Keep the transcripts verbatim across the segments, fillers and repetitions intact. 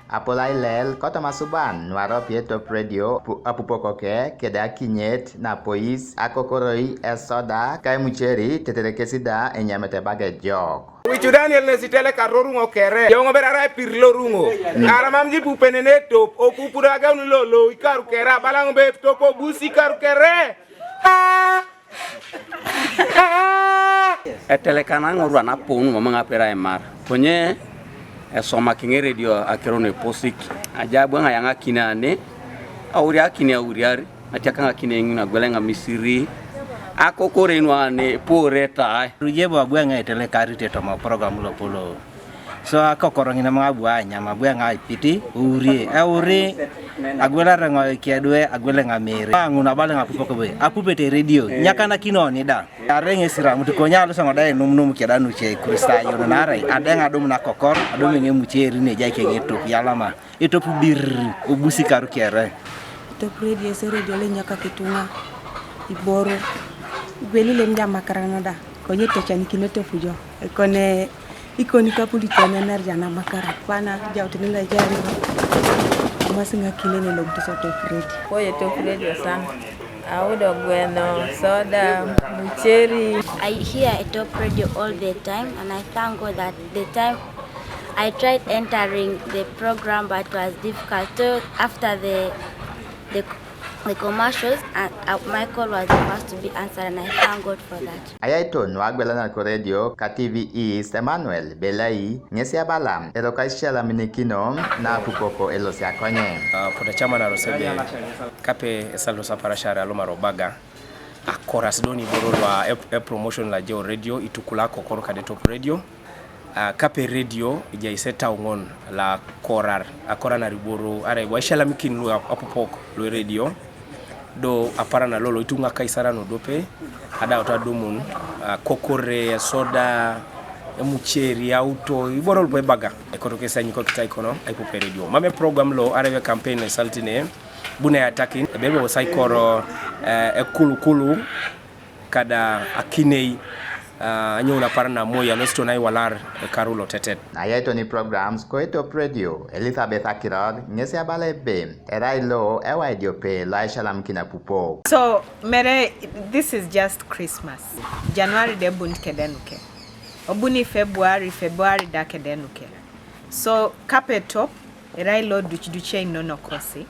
Apolai lel kotoma asuban nu aropi Etop Radio pu-, apupoko ke kede akinyet napois akokoroi esoda ka emucheri tetere kesi da enyamete bage ejok. Wicu Daniel nesi itelekaror ruŋo kere, yoŋ ber arai pir lo ruŋo. Aramam jipupenene Etop, opupudo ageun lolo ikaru kere, abalaŋ be Etop obus ikaru kere. Etelekana ŋorua naponu mama ŋapera emar. Konye esomakiŋe redio akero neposik. Aja bwe ŋa yaŋakini ane, auriakini auriari, atiakaŋakini eŋun agweleŋ amisiri. Akokore nuane pore tae. Ruje bo bwe ŋa etelekarite toma program lopolo. So akokoro ŋina maŋ abu anyam abu eŋa aipiti ourie euri agwelare ŋo kedwe agwele ŋa mere aŋun abale ŋa apupok be apupete redio nyakanakinoni da. Are ŋesi ramut konye aloso ŋo da enumnum keda nuce Kristayon naarai adeŋ adum nakokor adum eŋe emuce eri nejai keŋe Etop yalama Etop bir obusi karu kere. Etop redio ese redio lenyakak ituŋa iboro igweli lemja makaran da konye tecanikinete fujo. Ekone ikoni kapuliton enerja namakara kwana jautini lajari. Amasi ŋakilene lomtuso Etop redio. Koye Etop redio sana. Audo gweno, soda, mucheri. I hear Etop radio all the time and I thank God that the time I tried entering the program but it was difficult. So after the the the commercials and uh, my call was the first to be answered and I thank God for that. Ayaito nu agwelanar ko redio ka T V East Emmanuel Belai ŋesi abala eroko aisialaminikino na apupoko elosi akonye. Ah, pota chairman arosebe kape esalos aparashar alomar obaga akoras do niboro lwa e, e promotion la jeo redio itukula kokor kade Etop redio. Ah, kape redio ejai se etau ŋon la korar akoranar iboro arai bo aisialamikin lu ap-, apupok lu eredio. Do aparan na lolo ituŋa kaisara nodope adaut adumun, ah, kokore, esoda, emucheri, auto iboro lupo ebaga ekoto kesi anyiko kitai kono aipupe redio mame program lo arai be campaign na isalitine bune ayatakin ebe bo saikoro, eh, ekulukulu kada akinei, ah, anyoun aparan na moi alosito naiwalar ekaru lotetet. Ayaitoni programs ko Etop redio Elizabeth Akiror ŋesi abala ebe erai lo ewa ediope lo aishalamkin apupok. So mere, this is just Christmas. January de ebunit kede nuke, obuni February, February da kede nuke. So kape Etop erai lo ducduce inonokosi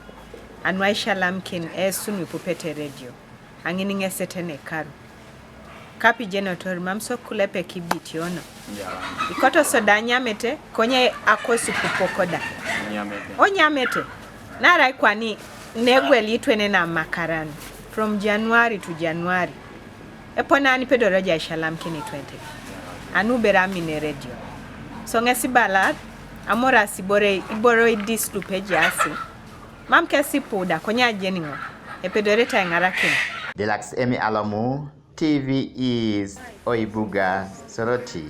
anu aishalamkin esun ipupete redio. Aŋin ŋesete nekaru. Kapijen otor mam sokul epe kibitiono. Ikoto soda anyamete konye akosi pupoko da. Onyamete. Naarai kwani negwel itwene namakaran from January to January. Epone ani pedoro ja ishalamkin itwente. Anu bere amine redio. So ŋesi balat amoras ibore iboro idis lupejiasi. Mam kesi puda konye ajeni ŋo epedorete aiŋarakin. Dilaks Emi Alomu, T V East, Oibuga, Soroti.